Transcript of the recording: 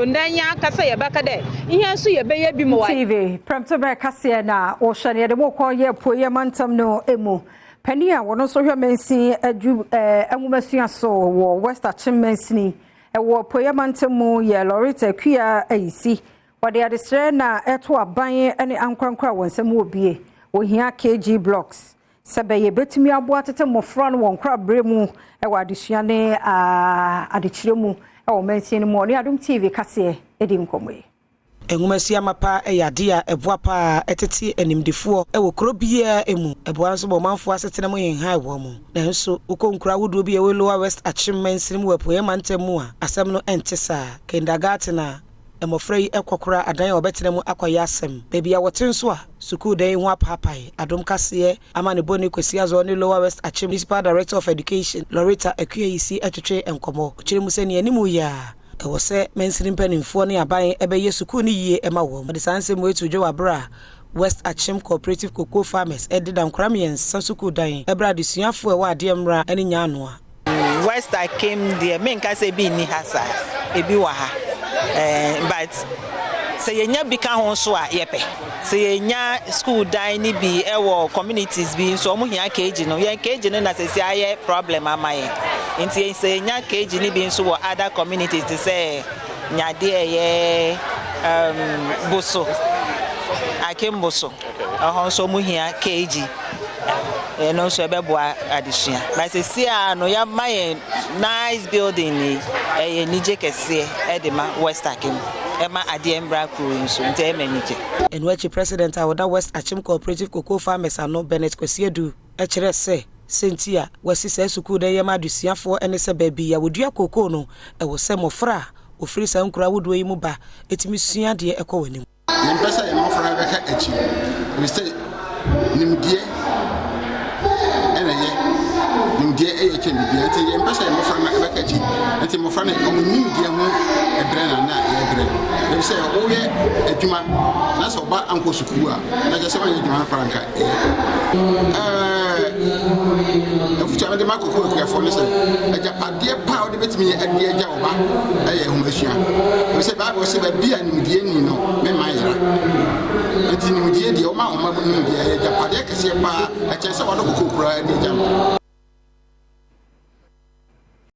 Ndɛ nye ankasa yɛbɛka dɛ hɛn so yɛbɛyɛ bi ma wɔayɛ. TV, Prɛmtoberɛ kaseɛ na wohwɛ no, yɛde mo kɔ yɛ apueɛ mantam no mu. Panin a wɔno nso hwɛ mansin adwu eh, nwomasua so wɔ West Akyem mansini ɛwɔ apueɛ mantam mu yɛ Loretta Akua Ayisi. Wɔde adesrɛ na ɛto aban ne ankorankoro a wɔn nsam wɔ bie. Wɔhia KG blocks sɛ bɛyɛ bɛtumi aboa tete mmɔfra no wɔn nkoraberɛ mu wɔ adesua ne adekyerɛ mu wɔ mansin no mu. Ɔne Adom TV kaseɛ di nkɔmmɔ yi. Nwomasua mapa yɛ adeɛ a ɛboa pa ara tete animdefoɔ wɔ kuro biara mu. Ɛboa nso ma ɔmanfoɔ asetena mu nhenhan wɔn mu. Nanso, wokɔ nkuro ahodoɔ bi a ɛwɔ Lower West Akyem mansini mu wɔ Apueeɛ mantam mu a, asɛm no nte saa. Kindergarten a mmɔfra yi kɔ koraa adan a wɔbɛtena mu akɔyɛ asɛm. Baabi a wɔte nso a, sukuu dan yi ho apaapae. Adom Kaseɛ amanebɔni Kwasi Azor ne Lower West Akyem Municipal Director of Education, Loretta Akua-Ayisi twetwee nkɔmmɔ. Ɔkyerɛ mu sɛ nea anim yɛ a ɛwɔ sɛ mansini mpanimfoɔ ne aban bɛyɛ sukuu no yie ma wɔn. Wɔde saa nsɛm wei too dwa wɔ bere a West Akyem Cooperative Cocoa Farmers de dankora mmiɛnsa sukuu dan brɛɛ adesuafoɔ a ɛwɔ Adeɛ Mmra ne Nyaanoa. West Akim deɛ menka sɛ ebi nni ha saa, ebi wɔ ha eh, but sɛ yɛnya bi ka ho nso a yɛpɛ. Sɛ yɛnya school dan no bi wɔ communities bi nso wɔn hia KG no, yɛn KG no na sɛsi ayɛ problem ama yɛn. Nti sɛ yɛnya KG no bi nso wɔ other communities te sɛ Nyadeɛ ɛyɛ um, Boso, Akim Boso, ɛhɔ nso wɔn hia KG. Ɛno nso ɛbɛboa adesua. Na seesei ara no yɛama yɛn nice building yi, ɛyɛ anigye kɛseɛ ɛde ma West Akim, ɛma adeɛ mbra kuro yi nso, nti ɛyɛ me anigye. Ɛno akyi President a ɔda West Akyem Cooperative Cocoa Farmers ano, Bennett Kwasi Adu, kyerɛɛ sɛ sɛ nti a wɔasi saa sukuu dan yi ama adesuafoɔ ne sɛ baabi a wɔdua kookoo no, ɛwɔ sɛ mmɔfra a wɔfiri saa nkuro ahodoɔ yi mu ba tumi sua adeɛ kɔ wɔn anim. Yɛmpɛ sɛ yɛn mmɔfra bɛka akyi, efisɛ nimdeɛ na ɛyɛ, nimdeɛ yɛ kyɛn biribiara. Nti yɛmpɛ sɛ yɛn mmɔfra no bɛka akyi. Nti mmɔfra no wɔn nimdeɛ ho brɛ na na yɛbrɛ. Efisɛ woyɛ adwuma na sɛ ɔba ankɔ sukuu a, na kyerɛ sɛ ɔnyɛ adwuma no koraa nka ɛyɛ. Ɛɛ afutu a mede ma koko akuafoɔ ne sɛ agyapadeɛ pa a wode bɛtumi adi agya wo ba yɛ nhomasua. Efisɛ Bible se baabi a nimdeɛ nni no, me man yera. Enti nimdeɛ deɛ, woma wo mma nimdeɛ a, ɛyɛ agyapadeɛ kɛseɛ paa, ɛkyɛn sɛ wɔde kokoo koraa di agya no.